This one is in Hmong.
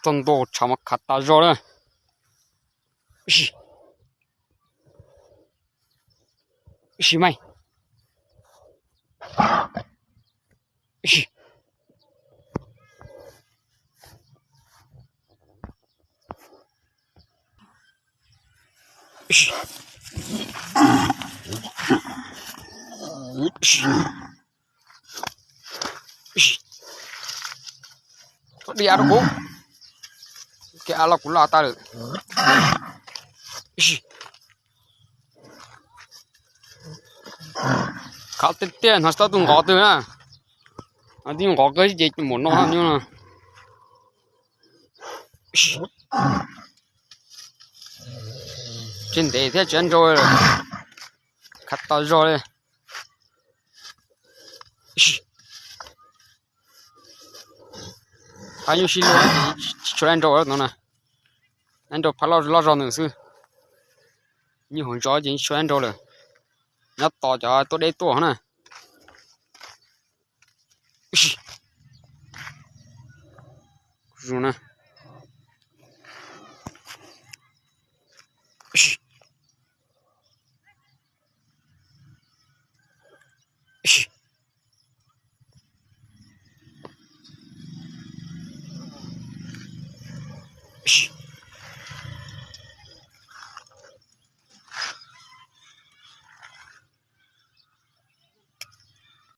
Txog ntua tshav mas khav tas zog lawm. Sim mas Txhob di av rau kuv. Kev av los kuv los tau lawm. Khav tiag tiag, hnov tsis tau tus nqov twg na. Hnov tus nqov kawg ces mus no nyob no. Tsis ntev thiab tsis nrau lawm. Khav tas zog li. Phab nyuj sib luag ces tsis tshua nrau no na. Nrau phab loj loj zog nws xwb. Nyuj hauv zos ces tsis tshua nrau lawm. Nyob tos cov tuaj deb tuaj na. Zus na.